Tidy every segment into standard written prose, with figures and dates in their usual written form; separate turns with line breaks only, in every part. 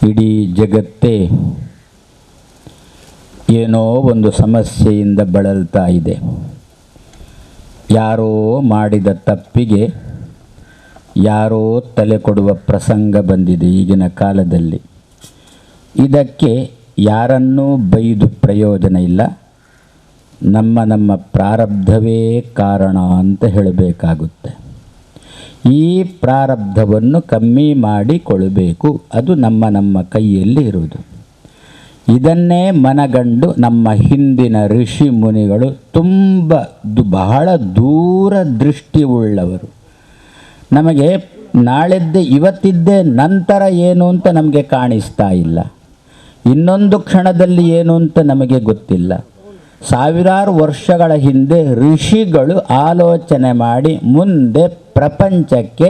ಇಡೀ ಜಗತ್ತೇ ಏನೋ ಒಂದು ಸಮಸ್ಯೆಯಿಂದ ಬಳಲ್ತಾ ಇದೆ. ಯಾರೋ ಮಾಡಿದ ತಪ್ಪಿಗೆ ಯಾರೋ ತಲೆ ಕೊಡುವ ಪ್ರಸಂಗ ಬಂದಿದೆ ಈಗಿನ ಕಾಲದಲ್ಲಿ. ಇದಕ್ಕೆ ಯಾರನ್ನೂ ಬೈದು ಪ್ರಯೋಜನ ಇಲ್ಲ, ನಮ್ಮ ನಮ್ಮ ಪ್ರಾರಬ್ಧವೇ ಕಾರಣ ಅಂತ ಹೇಳಬೇಕಾಗುತ್ತೆ. ಈ ಪ್ರಾರಬ್ಧವನ್ನು ಕಮ್ಮಿ ಮಾಡಿಕೊಳ್ಳಬೇಕು, ಅದು ನಮ್ಮ ನಮ್ಮ ಕೈಯಲ್ಲಿ ಇರುವುದು. ಇದನ್ನೇ ಮನಗಂಡು ನಮ್ಮ ಹಿಂದಿನ ಋಷಿ ಮುನಿಗಳು ತುಂಬ ಬಹಳ ದೂರ ದೃಷ್ಟಿ ಉಳ್ಳವರು. ನಮಗೆ ನಾಳೆದ್ದೇ ಇವತ್ತಿದ್ದೇ ನಂತರ ಏನು ಅಂತ ನಮಗೆ ಕಾಣಿಸ್ತಾ ಇಲ್ಲ, ಇನ್ನೊಂದು ಕ್ಷಣದಲ್ಲಿ ಏನು ಅಂತ ನಮಗೆ ಗೊತ್ತಿಲ್ಲ. ಸಾವಿರಾರು ವರ್ಷಗಳ ಹಿಂದೆ ಋಷಿಗಳು ಆಲೋಚನೆ ಮಾಡಿ ಮುಂದೆ ಪ್ರಪಂಚಕ್ಕೆ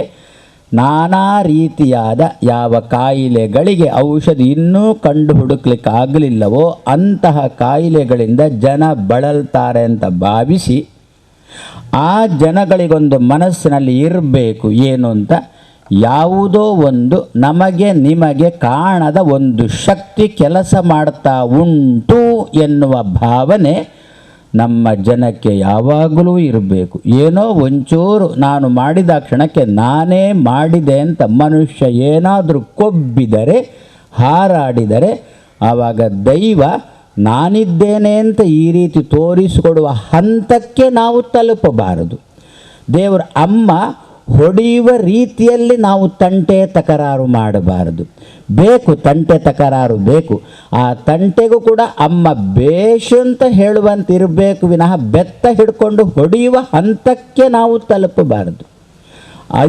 ನಾನಾ ರೀತಿಯಾದ ಯಾವ ಕಾಯಿಲೆಗಳಿಗೆ ಔಷಧಿ ಇನ್ನೂ ಕಂಡು ಹುಡುಕ್ಲಿಕ್ಕಾಗಲಿಲ್ಲವೋ ಅಂತಹ ಕಾಯಿಲೆಗಳಿಂದ ಜನ ಬಳಲ್ತಾರೆ ಅಂತ ಭಾವಿಸಿ ಆ ಜನಗಳಿಗೊಂದು ಮನಸ್ಸಿನಲ್ಲಿ ಇರಬೇಕು ಏನು ಅಂತ, ಯಾವುದೋ ಒಂದು ನಮಗೆ ನಿಮಗೆ ಕಾಣದ ಒಂದು ಶಕ್ತಿ ಕೆಲಸ ಮಾಡ್ತಾ ಉಂಟು ಎನ್ನುವ ಭಾವನೆ ನಮ್ಮ ಜನಕ್ಕೆ ಯಾವಾಗಲೂ ಇರಬೇಕು. ಏನೋ ಒಂಚೂರು ನಾನು ಮಾಡಿದ ಕ್ಷಣಕ್ಕೆ ನಾನೇ ಮಾಡಿದೆ ಅಂತ ಮನುಷ್ಯ ಏನಾದರೂ ಕೊಬ್ಬಿದರೆ, ಹಾರಾಡಿದರೆ, ಆವಾಗ ದೈವ ನಾನಿದ್ದೇನೆ ಅಂತ ಈ ರೀತಿ ತೋರಿಸಿಕೊಡುವ ಹಂತಕ್ಕೆ ನಾವು ತಲುಪಬಾರದು. ದೇವರ ಅಮ್ಮ ಹೊಡೆಯುವ ರೀತಿಯಲ್ಲಿ ನಾವು ತಂಟೆ ತಕರಾರು ಮಾಡಬಾರದು. ಬೇಕು ತಂಟೆ ತಕರಾರು ಬೇಕು, ಆ ತಂಟೆಗೂ ಕೂಡ ಅಮ್ಮ ಬೇಷು ಅಂತ ಹೇಳುವಂತಿರಬೇಕು ವಿನಃ ಬೆತ್ತ ಹಿಡ್ಕೊಂಡು ಹೊಡೆಯುವ ಹಂತಕ್ಕೆ ನಾವು ತಲುಪಬಾರದು.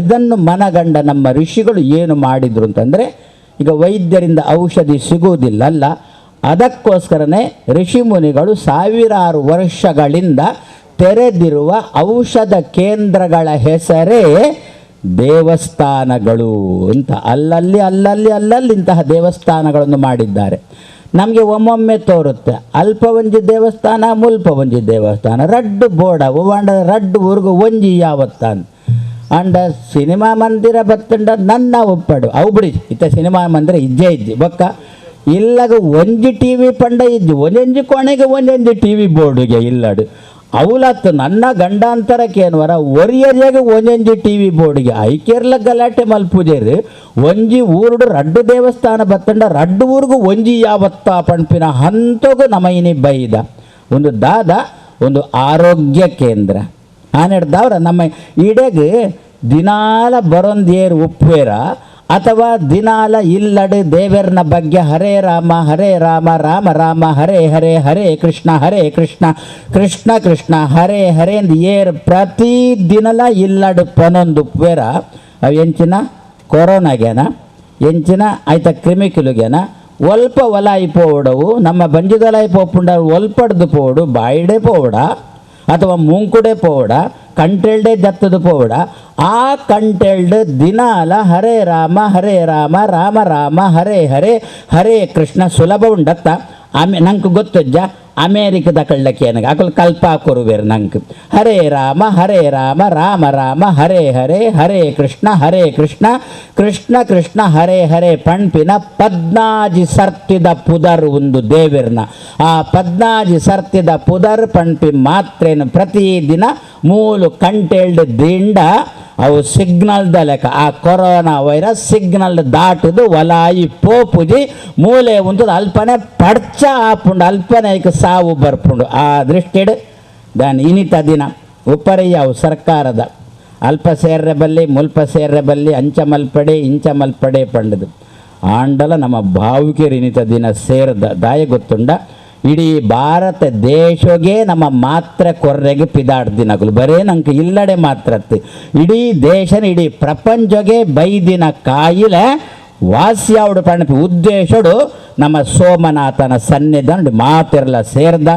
ಇದನ್ನು ಮನಗಂಡ ನಮ್ಮ ಋಷಿಗಳು ಏನು ಮಾಡಿದರು ಅಂತಂದರೆ, ಈಗ ವೈದ್ಯರಿಂದ ಔಷಧಿ ಸಿಗುವುದಿಲ್ಲಲ್ಲ, ಅದಕ್ಕೋಸ್ಕರನೇ ಋಷಿಮುನಿಗಳು ಸಾವಿರಾರು ವರ್ಷಗಳಿಂದ ತೆರೆದಿರುವ ಔಷಧ ಕೇಂದ್ರಗಳ ಹೆಸರೇ ದೇವಸ್ಥಾನಗಳು ಅಂತ. ಅಲ್ಲಲ್ಲಿ ಅಲ್ಲಲ್ಲಿ ಅಲ್ಲಲ್ಲಿ ಇಂತಹ ದೇವಸ್ಥಾನಗಳನ್ನು ಮಾಡಿದ್ದಾರೆ. ನಮಗೆ ಒಮ್ಮೊಮ್ಮೆ ತೋರುತ್ತೆ ಅಲ್ಪ ಒಂಜಿ ದೇವಸ್ಥಾನ, ಮುಲ್ಪ ಒಂಜಿ ದೇವಸ್ಥಾನ, ರಡ್ಡು ಬೋಡ ಒವಾಂಡ ರಡ್ಡು ಊರ್ಗು ಒಂಜಿ ಯಾವತ್ತಾನ್ ಅಂಡ ಸಿನಿಮಾ ಮಂದಿರ ಬತ್ತಂಡ ನನ್ನ ಒಪ್ಪಡು ಅವು ಬಿಡಿ ಇತ್ತ ಸಿನಿಮಾ ಮಂದಿರ ಇಜ್ಜೆ ಇಜ್ಜಿ ಬೊಕ್ಕ ಇಲ್ಲಗ ಒಂಜಿ ಟಿ ವಿ ಪಂಡ ಇಜ್ಜಿ, ಒಂದೊಂಜಿ ಕೋಣೆಗೆ ಒಂದೊಂಜಿ ಟಿ ವಿ ಬೋರ್ಡುಗೆ ಇಲ್ಲಡು ಅವಲತ್ತು ನನ್ನ ಗಂಡಾಂತರಕ್ಕೇನುವರ ಒರಿಯರಿಯಾಗ ಒಂದೊಂಜಿ ಟಿ ವಿ ಬೋರ್ಡಿಗೆ ಐಕೇರ್ಲ ಗಲಾಟೆ ಮಲ್ಪುಜೇರು ಒಂಜಿ ಊರುಡು ರಡ್ಡು ದೇವಸ್ಥಾನ ಬತ್ತಂಡ ರಡ್ಡು ಊರಿಗೂ ಒಂಜಿ ಯಾವತ್ತ ಪಣ್ಪಿನ ಹಂತಗೂ ನಮೈನಿ ಬೈದ ಒಂದು ದಾದ ಒಂದು ಆರೋಗ್ಯ ಕೇಂದ್ರ ಆನೆಡ್ದವ್ರ ನಮ್ಮ ಇಡೆಗೆ ದಿನಾಲ ಬರೊಂದೇರು ಉಪ್ಪೇರ ಅಥವಾ ದಿನಾಲ ಇಲ್ಲಡು ದೇವರನ ಬಗ್ಗೆ ಹರೇ ರಾಮ ಹರೇ ರಾಮ ರಾಮ ರಾಮ ಹರೇ ಹರೇ ಹರೇ ಕೃಷ್ಣ ಹರೇ ಕೃಷ್ಣ ಕೃಷ್ಣ ಕೃಷ್ಣ ಹರೇ ಹರೇ ಅಂದ್ ಏರ್ ಪ್ರತಿ ದಿನಲ ಇಲ್ಲಡು ಪನೊಂದು ಉಪ್ಪೇರ ಅವು ಎಂಚಿನ ಕೊರೋನಾಗೇನ ಎಂಚಿನ ಆಯ್ತ ಕ್ರಿಮಿಕಿಲುಗೇನ ಒಲ್ಪ ಒಲಾಯಿ ಪೋವಡವು ನಮ್ಮ ಬಂಜಿದೊಲಾಯಿ ಪೋಪುಂಡ ಒಲ್ಪಡ್ದು ಪೋಡು ಬಾಯಿಡೆ ಪೋವಡ ಅಥವಾ ಮೂಂಕುಡೆ ಪೋವಡ ಕಂಟೆಲ್ಡೆ ಜತ್ತದ ಪೋವಡ ಆ ಕಂಟೆಲ್ಡ್ ದಿನಾಲ ಹರೇ ರಾಮ ಹರೇ ರಾಮ ರಾಮ ರಾಮ ಹರೇ ಹರೇ ಹರೇ ಕೃಷ್ಣ ಸುಲಭ ಉಂಡತ್ತ. ಆಮೆ ನಂಗೆ ಗೊತ್ತಜ್ಜ ಅಮೇರಿಕದ ಕಳ್ಳಕ್ಕೆ ನನಗೆ ಅಕಲ್ ಕಲ್ಪ ಕೊರುವೇರು ನಂಗೆ ಹರೇ ರಾಮ ಹರೇ ರಾಮ ರಾಮ ರಾಮ ಹರೇ ಹರೇ ಹರೇ ಕೃಷ್ಣ ಹರೇ ಕೃಷ್ಣ ಕೃಷ್ಣ ಕೃಷ್ಣ ಹರೇ ಹರೇ ಪಣ್ಪಿನ ಪದ್ನಾಜಿ ಸರ್ತಿದ ಪುದರ್ ಒಂದು ದೇವಿರ್ನ ಆ ಪದ್ನಾಜಿ ಸರ್ತಿದ ಪುದರ್ ಪಣ್ಪಿ ಮಾತ್ರೇನು ಪ್ರತಿದಿನ ಮೂಲು ಕಂಟೆಲ್ಡ್ ದಿಂಡ ಅವು ಸಿಗ್ನಲ್ದ ಲೆಕ್ಕ ಆ corona virus signal ದಾಟದು ಒಲಾಯಿ ಪೋಪುಜಿ ಮೂಲೆ ಉಂಟು ಅಲ್ಪನೆ ಪಡ್ಚ ಆಪುಂಡು ಅಲ್ಪನೆ ಐಕ್ ಸಾವು ಬರ್ಪುಂಡು. ಆ ದೃಷ್ಟಿಡ್ ದಾನ್ ಇನಿತ ದಿನ ಉಪ್ಪರಯ್ಯವು ಸರ್ಕಾರದ ಅಲ್ಪ ಸೇರ್ರೆ ಬಲ್ಲಿ ಮುಲ್ಪ ಸೇರ್ರೆ ಬಲ್ಲಿ ಅಂಚ ಮಲ್ಪಡೆ ಇಂಚ ಮಲ್ಪಡೆ ಪಂಡದು ಆಂಡಲ ನಮ್ಮ ಭಾವುಕಿಯರು ಇನಿತ ದಿನ ಸೇರ್ದ ದಾಯ ಗೊತ್ತುಂಡ ಇಡೀ ಭಾರತ ದೇಶಗೆ ನಮ್ಮ ಮಾತ್ರ ಕೊರ್ರೆಗೆ ಪಿದಾಡ್ದಿನಗಳು ಬರೇ ನಂಗೆ ಇಲ್ಲಡೆ ಮಾತ್ರತ್ತೆ ಇಡೀ ದೇಶನ ಇಡೀ ಪ್ರಪಂಚಗೆ ಬೈದಿನ ಕಾಯಿಲೆ ವಾಸಿಯಾವಡು ಪಣಪಿ ಉದ್ದೇಶಡು ನಮ್ಮ ಸೋಮನಾಥನ ಸನ್ನಿಧಾನ ಮಾತಿರಲ ಸೇರ್ದ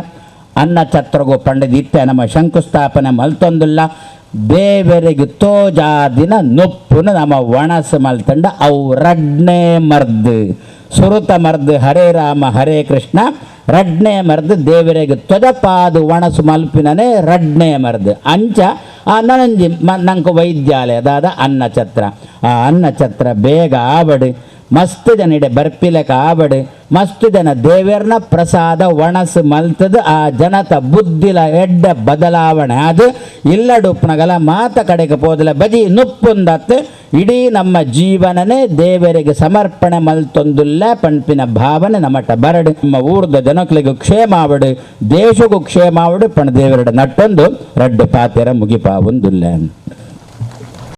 ಅನ್ನ ಛತ್ರಗೂ ಪಂಡದಿತ್ತೆ ನಮ್ಮ ಶಂಕುಸ್ಥಾಪನೆ ಮಲ್ತೊಂದಿಲ್ಲ ದೇವರಿಗೆ ತೋಜಾದಿನ ನೊಪ್ಪುನ ನಮ್ಮ ಒಣಸು ಮಲ್ತಂಡ ಅವು ರಡ್ನೇ ಮರ್ದು ಸುರುತ ಮರ್ದು ಹರೇ ರಾಮ ಹರೇ ಕೃಷ್ಣ ರಡ್ನೇ ಮರ್ದು ದೇವರಿಗೆ ತೊಜಪಾದು ಒಣಸು ಮಲ್ಪಿನನೇ ರಡ್ನೇ ಮರ್ದು ಅಂಚ ಆ ನನಂಜಿ ನಂಗೆ ವೈದ್ಯಾಲಯ ದಾದ ಅನ್ನಛತ್ರ ಆ ಅನ್ನಛತ್ರ ಬೇಗ ಆವಡು ಮಸ್ತ್ ಜನ ಇಡೆ ಬರ್ಪಿಲೆಕ ಆವಡ್, ಮಸ್ತ್ ಜನ ದೇವೆರ್ನ ಪ್ರಸಾದ ಒಣಸು ಮಲ್ತದ ಆ ಜನತ ಬುದ್ಧಿಲ ಎಡ್ಡ ಬದಲಾವಣೆ ಅದು ಇಲ್ಲಡುಪ್ಪನಗಲ ಮಾತ ಕಡೆಗೆ ಪೋದಲ ಬಜಿ ನುಪ್ಪುಂದತ್ ಇಡೀ ನಮ್ಮ ಜೀವನನೇ ದೇವರಿಗೆ ಸಮರ್ಪಣೆ ಮಲ್ತೊಂದುಲ್ಲ ಪನ್ಪಿನ ಭಾವನೆ ನಮಟ ಬರಡು. ನಮ್ಮ ಊರ್ದ ಜನಕ್ಲಿಗೂ ಕ್ಷೇಮ ಆವಡು, ದೇಶಕ್ಕೂ ಕ್ಷೇಮ ಆವಡು ಪಣ್ ದೇವರಡ ನಟ್ಟೊಂದು ರಡ್ಡು ಪಾತೆರ ಮುಗಿಪಾವೊಂದುಲ್ಲ.